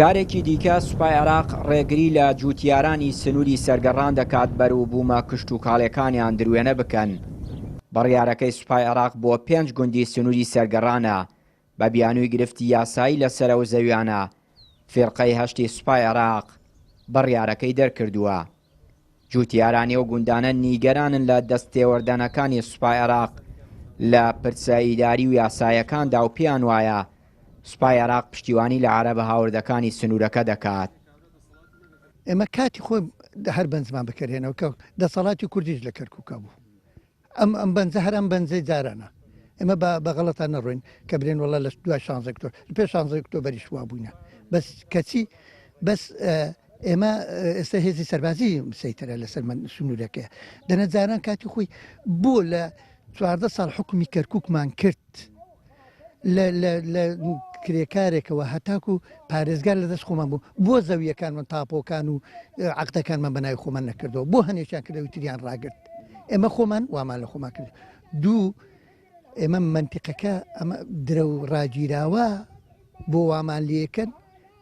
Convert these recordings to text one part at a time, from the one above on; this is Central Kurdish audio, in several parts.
جارێکی دیکە سوپای عێراق ڕێگری لە جووتیارانی سنووری سەرگەڕان دەکات بەروبوومە کشتوکاڵیەکانیان دروێنە بکەن. بڕیارەکەی سوپای عێراق بۆ پێنج گوندی سنووری سەرگەڕانە بە بیانووی گرفتی یاسایی لەسەر ئەو زەویانە، فیرقەی هەشتی سوپای عێراق بڕیارەکەی دەرکردووە. جووتیارانی ئەو گوندانە نیگەرانن لە دەستتێوەردانەکانی سوپای عێراق لە پرسە ئیداری و یاسایەکاندا و پێیان وایە سوپای عێراق پشتیوانی لە عەرەبە هاوردەکانی سنوورەکە دەکات. ئێمە کاتی خۆی هەر بەنزمان بەکەرهێنەوە کە دەسەڵاتی کوردیش لە کەرکووکا بوو. ئەم ئەم بەنزە هەر ئەم بەنزەی جارانە. ئێمە بە بە غەڵەتا نەڕۆین کە برێن وەڵا لە دوای شانزەی ئۆکتۆبەر لە پێش شانزەی ئۆکتۆبەریش وا بووینە. بەس کەچی بەس ئێمە ئێستا هێزی سەربازی سەیتەرە لەسەر من سنوورەکەیە. دەنە جاران کاتی خۆی بۆ لە 14 ساڵ حکومی کەرکووکمان کرد لە لە لە کرێکارێکەوە هەتاکو پارێزگار لە دەست خۆمان بوو بۆ زەویەکانمان تاپۆکان و عقدەکانمان بە ناوی خۆمان نەکردەوە بۆ هەنێکیان کردەوەی تریان ڕاگرت ئێمە خۆمان وامان لە خۆمان کرد دوو ئێمە منتیقەکە ئەمە درە و ڕاگیراوە بۆ وامان لەکەن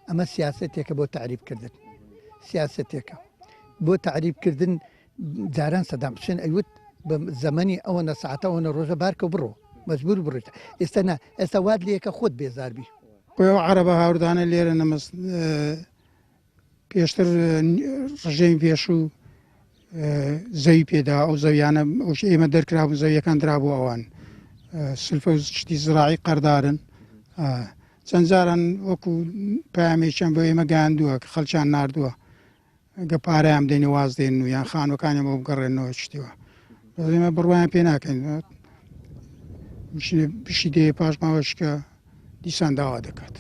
ئەمە سیاستێکە بۆ تعریبکردن سیاستێکە بۆ تعریبکردن جاران سەدام حوسێن ئەیوت بە زەمەنی ئەوەنە سەعاتە ئەوەنە ڕۆژە بارکە و بڕۆ مەجبور بڕۆیت ئێستا نا ئێستا وات لێکە خۆت بێزار بی. بۆیە ئەو عەرەبە هاوردانە لێرە نەمەس پێشتر ڕژێمی پێشوو زەوی پێدا ئەو زەویانە ئەوش ئێمە دەرکرابوو زەویەکان درابوو ئەوان سلفە و شتی زراعی قەردارن چەند جاران وەکو پامێکیان بۆ ئێمە گەیاندووە کە خەڵکیان ناردووە گە پارەیان بدەینێ واز دێنن و یان خانوەکانیان بۆ بگەڕێنەوە شتی وا بەس ئێمە بڕوایان پێ ناکەین بشی دێ پاش ماوەشکە دیسان داوا دەکات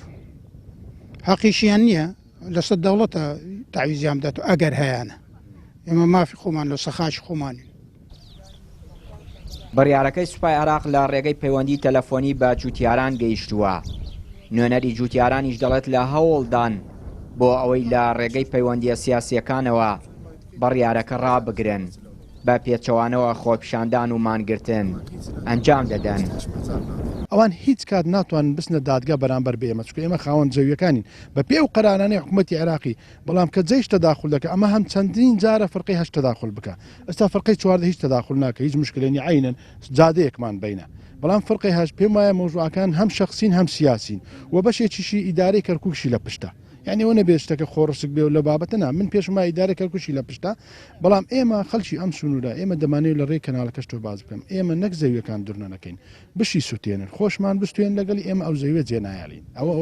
حەقیشیان نییە لەسەر دەوڵەتە تعویزیان بدات و ئەگەر هەیانە ئێمە مافی خۆمان لە سەخاچ خۆمانین. بڕیارەکەی سوپای عێراق لە ڕێگەی پەیوەندی تەلەفۆنی بە جوتیاران گەیشتووە، نوێنەری جوتیارانیش دەڵێت لە هەوڵدان بۆ ئەوەی لە ڕێگەی پەیوەندییە سیاسییەکانەوە بڕیارەکە ڕابگرن، بە پێچەوانەوە خۆپیشاندان و مانگرتن ئەنجام دەدەن. ئەوان هیچ کات ناتوانن بچنە دادگا بەرامبەر بە ئێمە، چونکە ئێمە خاوەن زەوییەکانین بەپێی ئەو قەرارانەی حکومەتی عێراقی، بەڵام کە جەیش تەداخول دەکا ئەمە هەم چەندین جارە فرقەی هەشت تەداخول بکا ئێستا فرقەی 14 هیچ تەداخول ناکە هیچ مشکلێ نیە عەینەن جادەیەکمان بەینە بەڵام فرقەی هەشت پێم وایە مەوزوعەکان هەم شەخسین هەم سیاسین و بەشێکیشی ئیدارەی کەرکوکشی لە پشتە یعنی ئەوە نەبێت شتەکە خۆڕسک بێ و لە بابەتە نا من پێشم وایە ئیدارەی کەرکوکشی لە پشتە بەڵام ئێمە خەڵکی ئەم سنوورە ئێمە دەمانەوێت لە ڕێی کەناڵەکەش تۆ باس بکەم ئێمە نەک زەویەکان درنە نەکەین بشی سوتێنن خۆشمان بستوێن لەگەڵی ئێمە ئەو زەویە جێنایەڵین ئەوە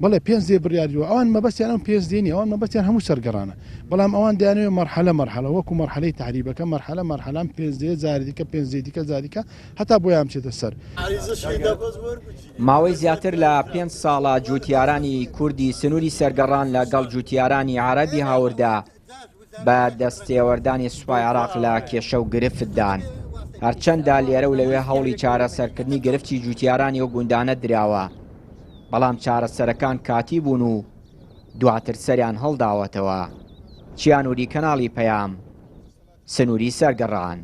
بەڵێ پێنج دێ بڕیاری وە ئەوان مەبەستیان ئەم پێنج دێ نیە ئەوان مەبەستیان هەموو سەرگەڕانە بەڵام ئەوان دەیانەوێت مەرحەلە مەرحەلە وەکو مەرحەلەی تەعریبەکە مەرحەلە مەرحەلە ئەم پێنج دێ جاری دیکە پێنج دێ دیکە جاری دیکە هەتا بۆیان بچێتە سەر. ماوەی زیاتر لە پێنج ساڵە جووتیارانی کوردی سنووری سەرگەڕان لە گەڵ جووتیارانی عەرەبی هاوردە بە دەستێوەردانی سوپای عێراق لە کێشە و گرفتدان. هەرچەندە لێرە و لەوێ هەوڵی چارەسەرکردنی گرفتی جووتیارانی ئەو گوندانە دراوە، بەڵام چارەسەرەکان کاتی بوون و دواتر سەریان هەڵداوەتەوە. چیانوری کەناڵی پەیام، سنووری سەرگەڕان.